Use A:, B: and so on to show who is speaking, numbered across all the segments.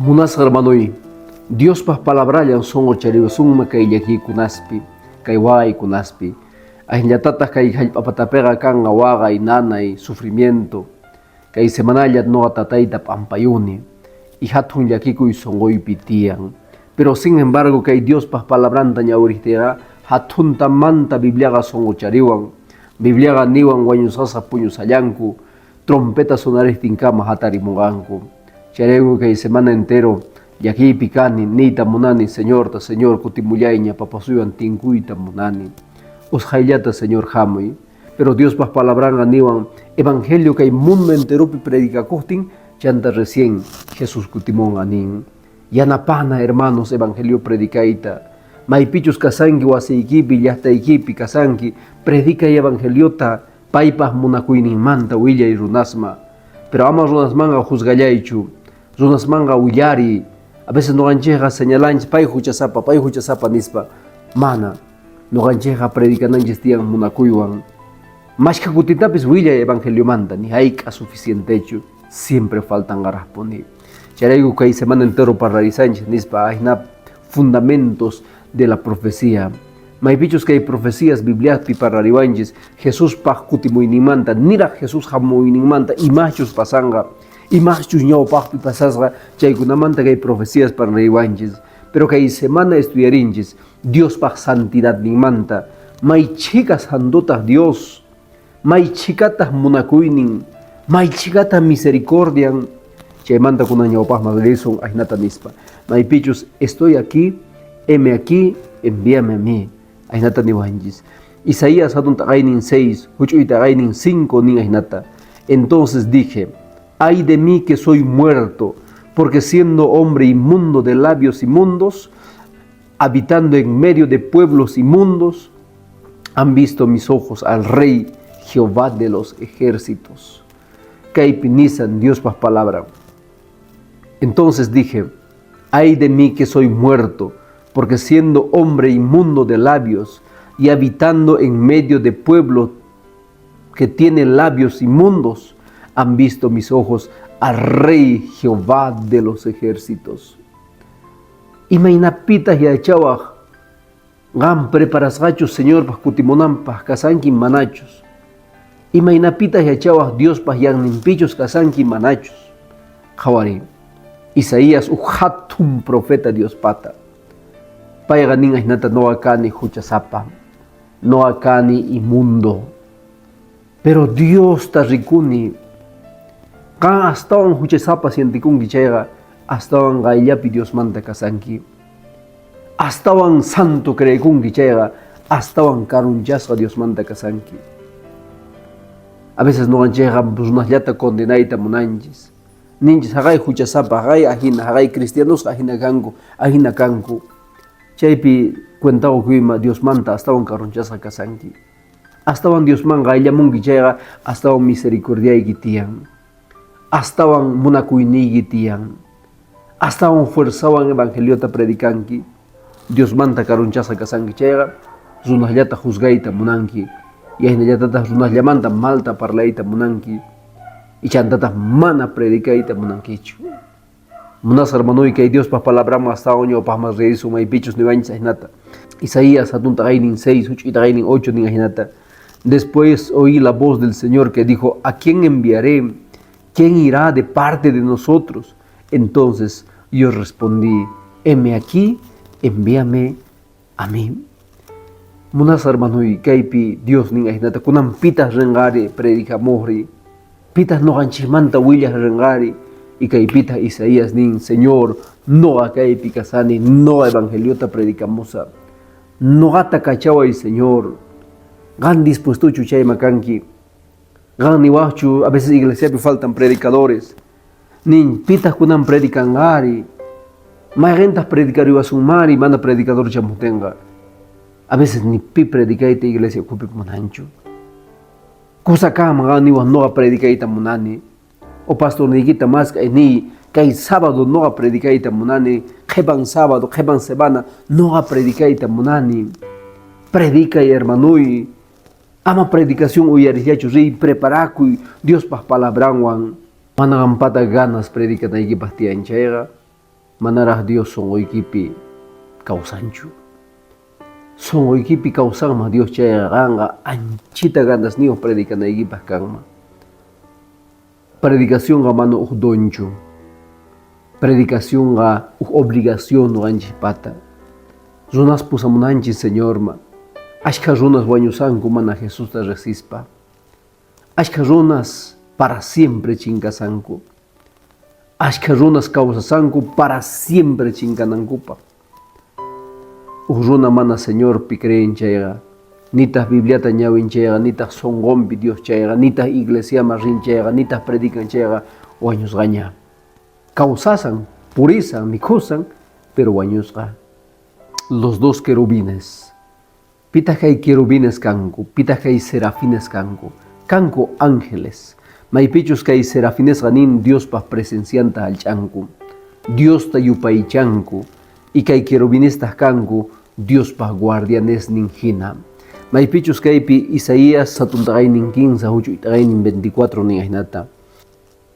A: Munasqa hermanoy, Diospaj palabrallan sonqochariwasunman kay llakiykunaspi, kay waqaykunaspi. Ajinallatataj kay jallp'apatapiqa kanqa waqay, nanay, sufrimiento. Kay semanalla noqa tatayta p'ampayuni y jatun llakikuy sonqoypi tiyan. Pero sin embargo kay Diospaj palabranta ñawirejtiyqa jatuntamanta Bibliaqa sonqochariwan. Bibliaqa niwan wañusqasqa puñusallanku, trompeta sonarejtinkama jatarimunqanku. Chayrayku kay semana entero llakiypi kani, niyta munani Señorta, Señor kutimullayña papasuywan tinkuyta munani. Usqhayllata Señor jamuy. Pero Diospaj palabranqa niwan evangelio kay mundo enteropi predicakojtin chanta recién Jesús kutimonqa nin. Yanapana hermanos evangelio predicayta. Maypichus kasanki wasiykipi, llaqtaykipi kasanki, predicay evangeliota paypaj munakuyninmanta willay runasma. Pero ama runasmanqa juzgallaychu, runasmanqa willariy. A veces noqanchejqa señalanchis pay huchasapa, pay huchasapa nispa. Mana. Noqanchejqa predicananchis tiyan munakuywan. Mashkha kutitapis willay evangeliomanta, ni hayk'a suficientechu, siempre faltanqarajpuni. Chayrayku kay semana entero parlarisanchis nispa ajina fundamentos de la profecía. Maypichus kay profecías Bibliapi parlariwanchis Jesuspaj kutimuyninmanta, niraj Jesús jamuyninmanta imachus pasanqa, imachus ñawpaqpi pasasqa, chaykunamanta kay profecías parlariwanchis. Pero kay semana estudiarinchis Diospaj santidadninmanta, may chhika santotaj Dios, may chhikataj munakuynin, may chhikataj misericordian. Chaymanta kunan ñawpaqman risun ajinata nispa. Maypichus estoy aquí, heme aquí, envíame a mí. Ajinata niwanchis. Isaías hatun t'aqaynin 6, huch'uy t'aqaynin 5 nin ajinata. Entonces dije, ay de mí que soy muerto, porque siendo hombre inmundo de labios inmundos, habitando en medio de pueblos inmundos, han visto mis ojos al Rey Jehová de los ejércitos. Kaypi nisan Diospaj palabra. Entonces dije, ay de mí que soy muerto, porque siendo hombre inmundo de labios y habitando en medio de pueblo que tiene labios inmundos, han visto mis ojos al Rey Jehová de los ejércitos. Imaynapitaq yachawaq qam preparasqachus Señorpaq kutimunanpaq kasanki manachus? Imaynapitaq yachawaq Diospaq yanninpichus kasanki manachus? Qhawariy. Isaías uj hatun profeta Diospata. Payqa nin ajinata noqa kani huchasapa, noqa kani inmundo. Pero Diosta rikuni. Qan astawan huchasapa sientikunki chayqa astawan qayllapi Diosmanta kasanki. Astawan santo creekunki chayqa astawan karunchasqa Diosmanta kasanki. A veces noqanchejqa runasllata condenayta munanchis. Ninchis haqay huchasapa, haqay ajina, haqay cristianosqa ajina kanku, ajina kanku. Chaypi cuenta qokuyma Diosmanta astawan karunchasqa kasanki. Astawan Diosman qayllamunki chayqa astawan misericordiayki tiyan. Astawan munakuyniyki tiyan. Astawan fuerzawan evangeliota predicanki. Diosmanta karunchasqa kasanki chayqa runasllata juzgayta munanki. Y ajinallatataq runasllamanta malta parlayta munanki. Y chantataq mana predicayta munankichu. Munasqa hermanoy kay Diospaj palabranman astawan ñawpaqman risun maypichus niwanchis ajinata. Isaías hatun t'aqaynin 6, huch'uy t'aqaynin 8 nin ajinata. Después oí la voz del Señor que dijo, ¿a quién enviaré? ¿Quién irá de parte de nosotros? Entonces yo respondí, heme aquí, envíame a mí. Munasqa hermanoy kaypi Dios nin ajinata kunan pitaq rinqari predicamuqri, pitaq noqanchikmanta willaq rinqari, y kaypitaq Isaías nin, Señor, noqa kaypi kasani, noqa evangeliota predicamusaq. Noqata kachaway, Señor. Qan dispuestochu chayman kanki. Qan niwaqchu, a veces iglesiapi faltan predicadores. Nin, pitaq kunan predicanqari? Mayqintaq predicariwasunmari mana predicador chamuqtinqa? A veces ni pi predicayta iglesia ukhupi munanchu. Kusa kanman qan niwaq noqa predicayta munani. O pastorniykita mask'ay niy, kay sábado noqa predicayta munani, qhipan sábado, qhipan semana noqa predicayta munani. Predicay hermanoy. Ama predicación uyariqllachu riy, preparakuy Diospaq palabranwan. Mana qampata ganas predicanaykipaq tiyan chayqa. Manaraq Dios sunquykipi kawsanchu. Sunquykipi kawsanman Dios chayqa qanqa anchita ganasniyuq predicanaykipaq kanman. Predicacionqa mana uj donchu. Predicacionqa uj obligación noqanchispata. Runas pusamunanchis Señorman. Ashkha runas wañusanku mana Jesusta riqsispa. Ashkha runas para siempre chinkasanku. Ashkha runas kawsasanku para siempre chinkanankupaq. Uj runa mana Señorpi creen chayqa, nitaq Bibliata ñawin chayqa, nitaq sonqonpi Dios chayqa, nitaq iglesiaman rin chayqa, nitaq predican chayqa, wañusqaña. Kawsasan, purisan, mikhusan, pero wañusqa. Los dos querubines. Pitaq kay querubines kanku? Pitaq kay serafines kanku? Kanku ángeles. Maypichus kay serafinesqa nin Diospa presencianta hallch'anku, Diosta yupaychanku, y kay querubinestaq kanku Diospa guardianesnin hina. Maypichus kaypi Isaías satuntaqaynin kinsa huch'uytaqaynin 24 nin ahinata.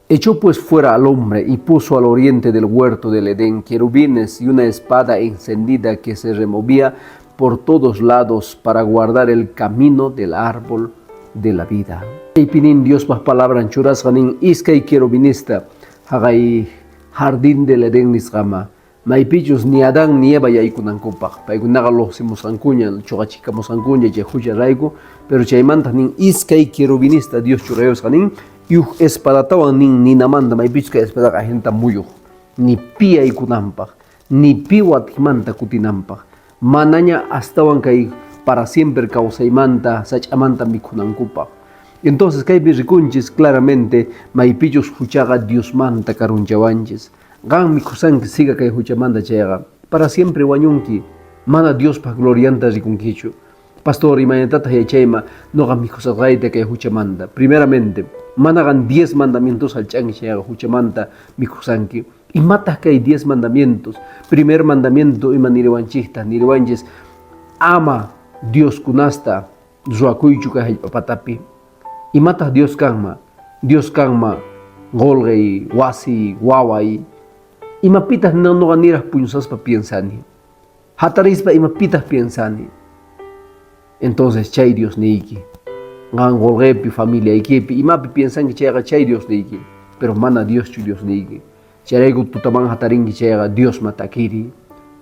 A: Echó pues fuera al hombre y puso al oriente del huerto del Edén querubines y una espada encendida que se removía por todos lados para guardar el camino del árbol de la vida. Chaypi nin Diospaj palabran churasqa nin iskay querubinista jaqay jardín del Edén nisqama maypichus ni Adán ni Eva yaykunankupaq. Paykunaqa lojsimusqankuña, chuqachikamusqankuña chay hucharayku, pero chaymanta nin iskay querubinista Dios churayusqa nin y uj espadatawan nin ninamanta maypichus kay espadaqa ajinata muyuq ni pi yaykunanpaq, ni pi watijmanta kutinanpaq, manaña astawan kay para siempre kawsaymanta sach'amanta mikhunankupaq. Entonces kaypi rikunchis claramente maypichus huchaqa Diosmanta karunchawanchis. Qan mikhusanki siga kay huchamanta chayqa, para siempre wañunki, mana Diospaj glorianta rikunkichu. Pastor, imaynatataq yachayma noqa mikhusasqayta kay huchamanta? Primeramente, mana qan diez mandamientos hallch'anki chayqa huchamanta mikhusanki. Imataq kay diez mandamientos? Primer mandamiento ima niriwanchiktaq? Niriwanchis ama dioskunasta ruwakuychu kay hallp'a patapi. Imataq Dios kanma? Dios kanma qolqey, wasiy, waway. Imapitaq noqa niraq puñusaspa piensani? Hatarispa imapitaq piensani? Entonces chay Dios niyki. Qan qolqepi, familiaykipi, imapi piensanki chayqa chay Dios niyki. Pero mana Dioschu Dios niyki. Chayrayku tutaman hatarinki chayqa Diosma takiriy,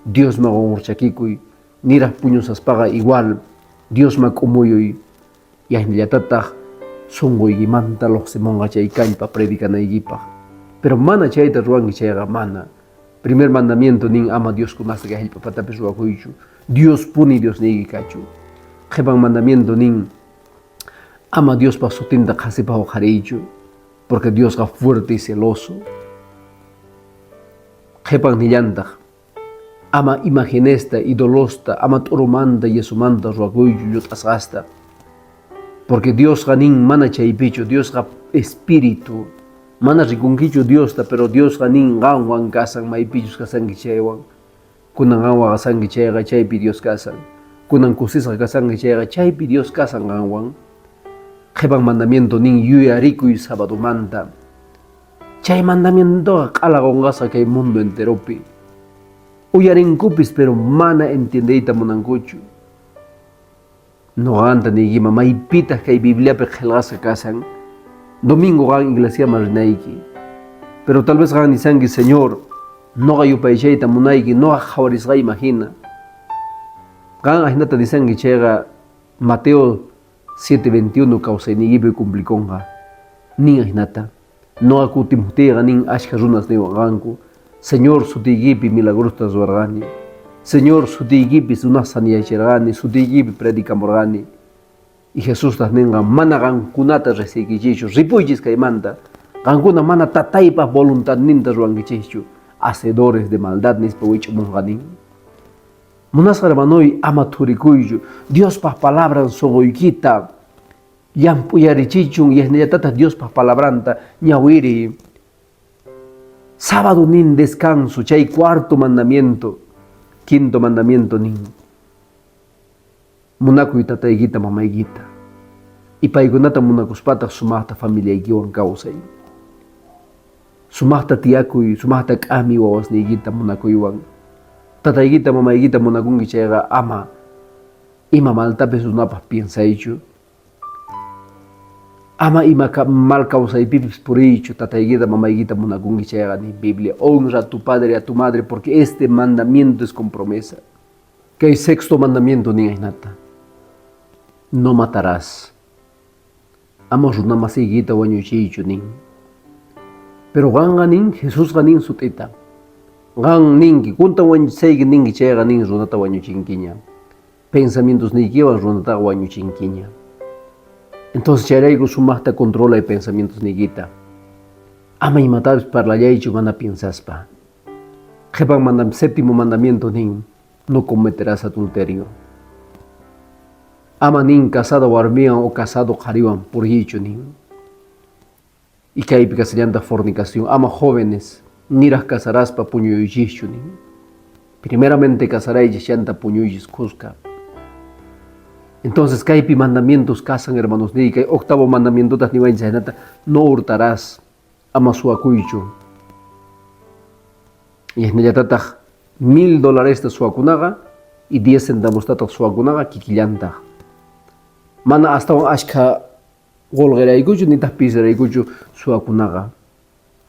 A: Diosma qonqurchakikuy, niraq puñusaspaqa igual Diosma k'umuyuy, yaynallatataq sunquykimanta lojsimunqa chay kallpa predicanaykipaq. Pero mana chayta ruwanki chayqa mana. Primer mandamiento nin ama dioskunasta kay hallp'a patapi ruwakuychu, Diospuni Diosniyki kachu. Qhipan mandamiento nin ama Diospa sutinta qhasipaq uqhariychu, porque Diosqa fuerte y celoso. Qhipan nillantaq ama imagenesta, idolosta, ama t'urumanta, yesumanta ruwakuychu llut'asqasta. Porque Diosqa nin mana chaypichu, Diosqa espíritu. Mana rikunkichu Diosta, pero Diosqa nin qanwan kasan, maypichus kasanki chaywan. Kunan qanwan kasanki chayqa chaypi Dios kasan. Kunan kusisqa kasanki chayqa chaypi Dios kasan qanwan. Qhipan mandamiento nin yuyarikuy sabadomanta. Chay mandamientoqa q'ala qonqasqa kay mundo enteropi. Uyarinkupis, pero mana entiendeyta munankuchu. Noqanta niykima maypitaq kay Bibliapi qhelqasqa kasan, domingo qan iglesiaman rinayki. Pero tal vez qan nisanki, Señor, noqa yupaychayta munayki, noqa qhawarisqayman hina. Qan ahinata nisanki chayqa Mateo 7:21 kawsayniykipi cumplikunqa. Nin ahinata. Noqa kutimuqtiyqa nin ashkha runas niwanqanku, Señor, sutiykipi milagrosta ruwarqani. Señor, sutiykipi runas saniyachirqani, sutiykipi predicamurqani. Y Jesustaq ninqa, mana qankunata riqsiykichischu, ripuychis kaymanta. Qankuna mana tataypa voluntadninta ruwankichischu, hacedores de maldad nispa wich'umunqa nin. Munasqa hermanoy, ama thurikuychu, Diospa palabran sunquykita llamp'uyarichichun, yahnallatataq Diospa palabranta ñawiriy. Sábado nin descanso, chay cuarto mandamiento, quinto mandamiento nin. Munakuy tataykita, mamaykita. Y paykunata munakuspataq sumaqta familiaykiwan kawsay. Sumaqta tiyakuy, sumaqta k'amiy wawasniykita munakuywan. Tataykita mamaykita munakunki chayqa ama ima maltapis runapaq piensaychu. Ama ima mal kawsaypipis puriychu, tataykita mamaykita munakunki chayqa nin Biblia. Honra a tu padre y a tu madre porque este mandamiento es con promesa. Kay sexto mandamiento nin ahinata: No matarás. Ama runa masiykita wañuchiychu nin. Pero qanqa nin, Jesusqa nin sut'ita. Qan ninki, kuntan wañuchisayki ninki chayqa nin runata wañuchinkiña. Pensamientosniykiwan runataqa wañuchinkiña. Entonces chayrayku sumaqta controlay pensamientosniykita. Ama imatapis parlallaychu mana piensaspa. Qhipan mandam séptimo mandamiento nin, no cometerás adulterio. Ama nin casada warmiwan o casado qhariwan puriychu nin. Y kaypi kasallantaq fornicación. Ama jóvenes niraq casaraspa puñuyuychischu nin. Primeramente casaraychis chanta puñuychis khuska. Entonces kaypi mandamientos kasan hermanos niy, kay octavo mandamientotaq niwanchis chaynata, no hurtarás, ama suwakuychu. Y hinallatataq 1000 dolaresta suwakunaqa y 10 centavostataq suwakunaqa kikillantaq. Mana astawan ashkha qolqeraykuchu nitaq pisiraykuchu suwakunaqa.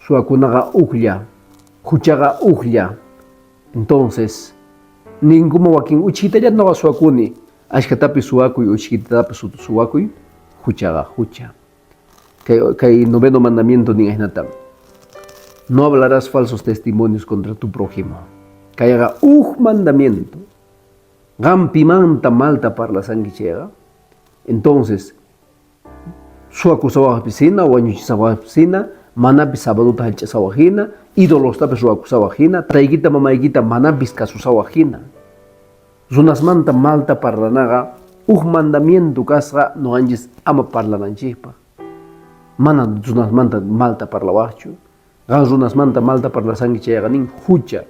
A: Suwakunaqa ujlla, huchaqa ujlla. Entonces, ninkuma wakin uchkitallata noqa suwakuni, ashkhatapis suwakuy, uchkitatapas suwakuy, huchaqa hucha. Kay, kay noveno mandamiento nin ahinata: No hablarás falsos testimonios contra tu prójimo. Kayqa uj mandamiento. Qam pimanta malta parlasanki chayqa, entonces suwakusawaqpis hina, wañuchisawaqpis hina, manapis sabadota hallch'asawaq hina, idolostapis ruwakusawaq hina, tataykita mamaykita manapis kasusawaq hina. Runasmanta malta parlanaqa uj mandamiento kasqa noqanchis ama parlananchikpaq. Mana runasmanta malta parlawaqchu. Qan runasmanta malta parlasanki chayqa nin hucha.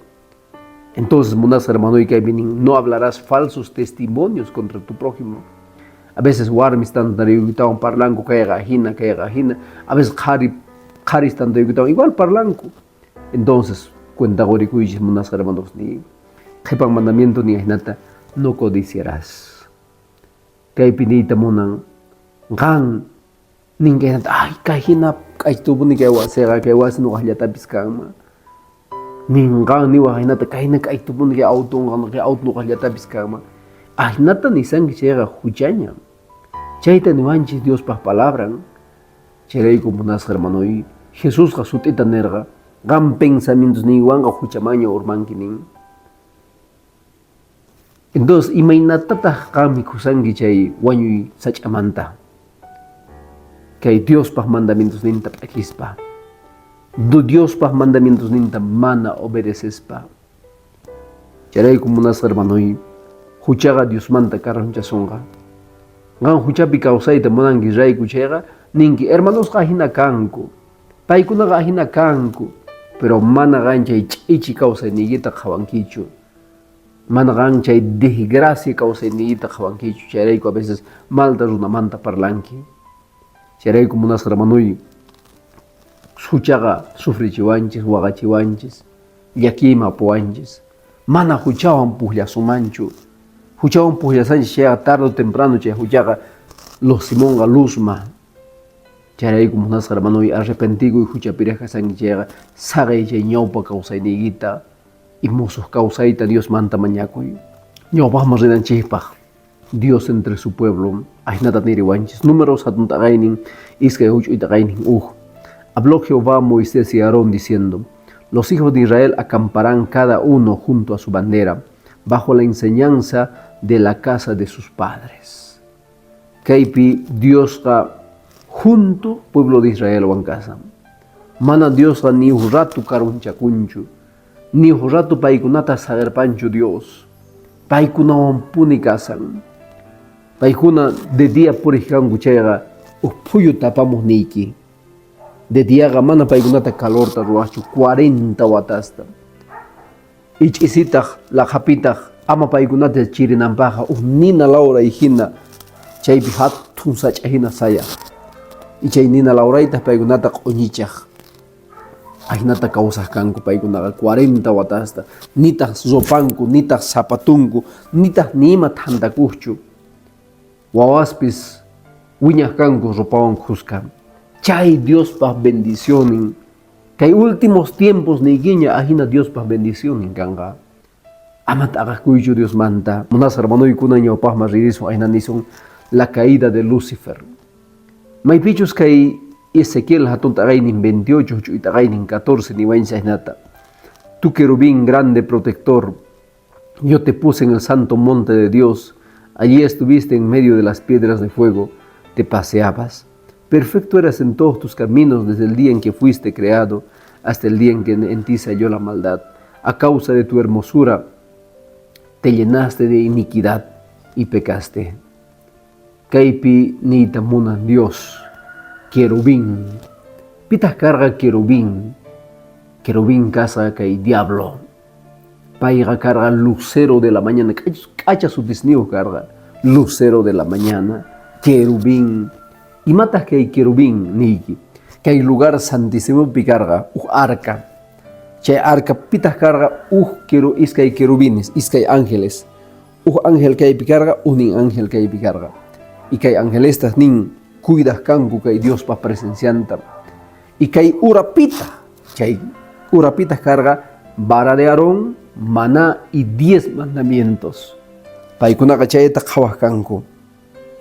A: Entonces, munasqa hermanoy, kaypi nin, no hablarás falsos testimonios contra tu prójimo. A veces warmis tantariyuytawan parlanku, kayqa ajina, kayqa ajina. A veces qhari, qharis tantariyuytawan igual parlanku. Entonces, cuenta qorikuychis munasqa hermanos ni. Qhipan mandamiento nin ahinata: no codiciarás. Kaypi niyta munan, qan ninki ahinata, ay, kay hina k'aytupuni kay wasiqa, kay wasi nuqaqllatapis kanman. Nin qan niwaq ahinata, kayna k'aytupuni kay autonqa, kay auto nuqaqllatapis kanman. Ahinata nisanki chayqa huchaña. Chayta niwanchis Diospaq palabran. Chayrayku munasqa hermanoy, Jesusqa sut'ita nirqa, qan pensamientosniywanqa huchamanña urmanki nin. Entonces, imaynatataq qan mikhusanki chay wañuy sach'amanta? Kay Diospaq mandamientosninta p'akispa. Diospaq mandamientosninta mana obedecespa. Chayrayku munasqa hermanoy, huchaqa Diosmanta karunchasunqa. Qan huchapi kawsayta munanki rayku chayqa, ninki hermanosqa ajina kanku, paykunaqa ajina kanku, pero mana qan chay ch'ichi kawsayniykita qhawankichu. Mana qan chay desgracia kawsayniykita qhawankichu, chayrayku a veces malta runamanta parlanki. Chayrayku munasqa hermanoy, huchaqa sufrichiwanchis, waqachiwanchis, llakiyman apuwanchis. Mana huchawan pukllasumanchu. Huchawan pukllasanchis chayqa tarde o temprano chay huchaqa lluqsimunqa luzma. Chayrayku munasqa hermanoy, arrepentikuy huchapiraq kasanki chayqa, saqey chay ñawpa kawsayniykita y musuq kawsayta Diosmanta mañakuy. Ñawpaqman rinanchikpaq Dios entre su pueblo ahinata niriwanchis. Números hatun t'aqaynin, iskay huch'uy t'aqaynin uj. Habló Jehová a Moisés y a Aarón diciendo: Los hijos de Israel acamparán cada uno junto a su bandera, bajo la enseñanza de la casa de sus padres. Kaypi Diosqa junto pueblo de Israelwan kasan. Mana Diosqa ni uj rato karunchakunchu, ni uj rato paykunata saqerpanchu Dios. Paykunawanpuni kasan. Paykuna de día puriq kanku chayqa uj phuyu tapamuq niyki. De diaqa mana paykunata calorta ruwaqchu 40 watasta. Y ch'isitaq laqhapitaq ama paykunata chirinanpaqqa uj nina lawray hina chaypi hatun sach'a hina sayaq. Y chay nina lawraytaq paykunata q'uñichaq. Ajinata kawsaj kanku paykunaqa 40 watasta, nitaj ropanku, nitaj zapatunku, nitaj ni ima thantakojchu. Wawaspis wiñaj kanku ropawan khuska. Chay Diospaj bendicionin. Kay últimos tiempos niykiña ajina Diospaj bendicionin kanqa. Ama t'aqakuychu Diosmanta. Munasqa hermanoykuna ñawpaqman ririsun ajina nisun la caída de Lucifer. Maypichus kay Ezequiel hatun t'aqaynin 28, huch'uy t'aqaynin 14 niwanchis ajinata. Tú querubín grande protector, yo te puse en el santo monte de Dios, allí estuviste en medio de las piedras de fuego, te paseabas. Perfecto eras en todos tus caminos desde el día en que fuiste creado hasta el día en que en ti se halló la maldad. A causa de tu hermosura te llenaste de iniquidad y pecaste. Kaypi niyta munan Dios, querubín. Pitaq karqa querubín? Querubín kasqa kay diablo. Payqa karqa lucero de la mañana, k'acha sutisniyuq karqa, lucero de la mañana, querubín. Imataq kay querubín niyki? Kay lugar santísimopi karqa uj arca. Chay arca pitaq karqa uj iskay querubines, iskay ángeles. Uj ángel kaypi karqa, ujnin ángel kaypi karqa. Y kay angelestas nin cuidaj kanku kay Diospa presencianta. Y kay urapita, chay urapita karqa vara de Aarón, maná y 10 mandamientos. Paykunaqa chayta qhawaj kanku.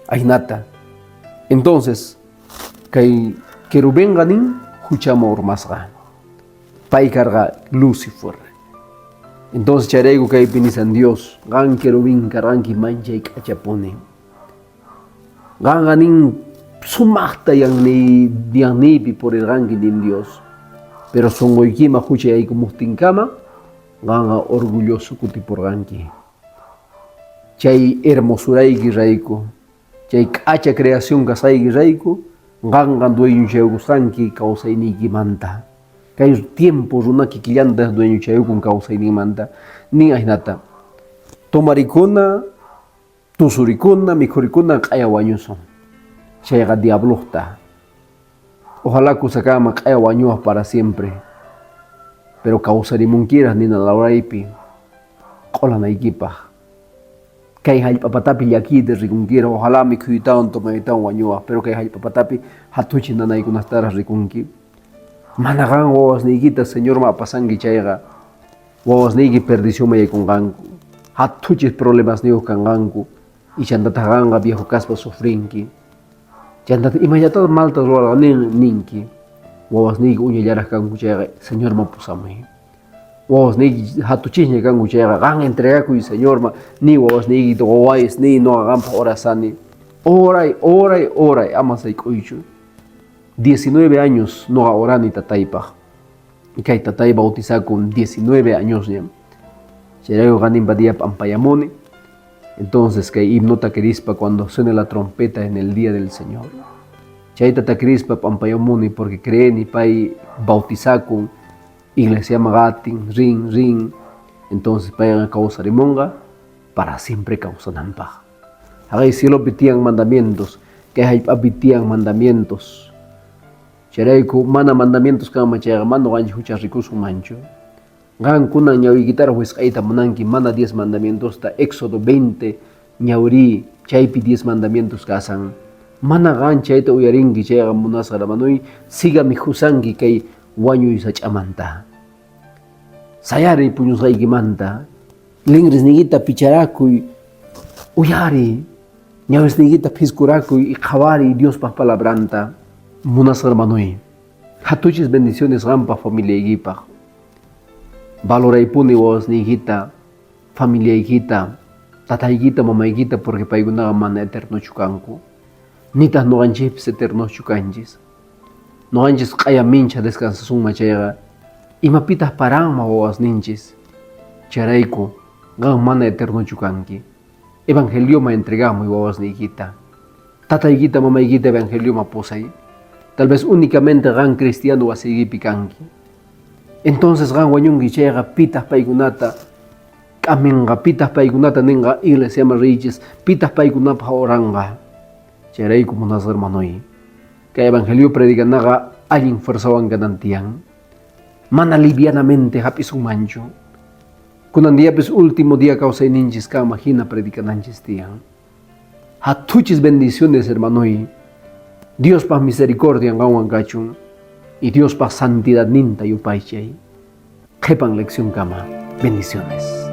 A: Ajinata. Entonces, kay querubinqa nin huchaman urmasqa. Pay karqa Lucifer. Entonces chayrayku kaypi nisan Dios, qan querubín karqanki manchay k'achapuni. Qanqa nin sumaqta yanniypi purirqanki nin Dios. Pero sunquykima hucha yaykumuqtinkama qanqa orgulloso kutipurqanki. Chay hermosurayki rayku, chay k'acha creación kasqayki rayku, qanqa dueñochayukusqanki kawsayniykimanta. Kay tiempo runa kikillanta dueñochayukun kawsayninmanta. Nin ajinata, tomarikuna, tusurikuna, mikhurikuna q'aya wañusun. Chayqa diabloqta. Ojalá kusakama q'aya wañuwaq para siempre. Pero kawsarimunkiraq nina lawraypi q'ulanaykipaq. Kay hallp'a patapi llakiyta rikunkiraq, ojalá mikhuytawan tomaytawan wañuwaq, pero kay hallp'a patapi hatuchi nanaykunastaraq rikunki. Mana qan wawasniykita Señorman apasanki chayqa, wawasniyki perdicionman yaykunqanku, hatuchis problemasniyuq kanqanku, y chantataq qanqa viejo kaspa sufrinki. Chantata imallatata malta ruwarqani ninki, wawasniyki uñallaraq kanku chayqa Señorman pusamuy. Wawasniyki hatuchisña kanku chayqa qan entregakuy Señorman, ni wawasniykita wawayis ni noqa qanpaq orasani. Oray, oray, oray, ama sayk'uychu. 19 años noqa orani tataypaq. Kay tatay bautizakun 19 añosña. Chayrayku qaninpa día p'ampayamuni. Entonces kay himnota kirispa cuando suene la trompeta en el día del Señor. Chayta takirispa p'ampayamuni porque creeni pay bautizakun, iglesiaman qatin, rin, rin. Entonces payqa kawsarimunqa para siempre kawsananpaq. Haqay cielopi tiyan mandamientos, kay hallp'api tiyan mandamientos. Chayrayku mana mandamientos kanman chayqa mana ñuqanchik hucha rikusunmanchu. Qan kunan ñawiykitaraq wisq'ayta munanki mana 10 mandamientosta Éxodo 20 ñawri chaypi 10 mandamientos kasan. Mana qan chayta uyarinki chayqa munasqa hermanoy siga mikhusanki kay wañuy sach'amanta. Sayariy puñusqaykimanta, linrisniykita picharakuy, uyariy, ñawisniykita phiskurakuy y qhawariy Diospaq palabranta. Munasqa hermanoy, hatuchis bendiciones qanpaq familiaykipaq. Valoraypuni wawasniykita, familiaykita, tataykita, mamaykita, porque paykunaqa mana eternochu kanku. Nitaq ñuqanchikpis eternochu kanchis. Ñuqanchis q'aya mincha descansasunman chayqa, imapitaq paranman wawasninchis. Chayrayku qan mana eternochu kanki. Evangelioman entregamuy wawasniykita. Tataykita, mamaykita evangelioman pusay. Tal vez únicamente qan cristiano wasiykipi kanki. Entonces qan wañunki chayqa pitaq paykunata k'aminqa, pitaq paykunata ninqa iglesiaman riychis, pitaq paykunapaq oranqa. Chayrayku munasqa hermanoy, kay evangelio predicanaqa allin fuerzawan kanan tiyan. Mana livianamente hap'isunmanchu. Kunan diapis último día kawsayninchis kanman hina predicananchis tiyan. Hathuchis bendiciones, hermanoy. Diospaj misericordian qanwan kachun y Diospaj santidadninta yupaychay. Qhipan lección kama. Bendiciones.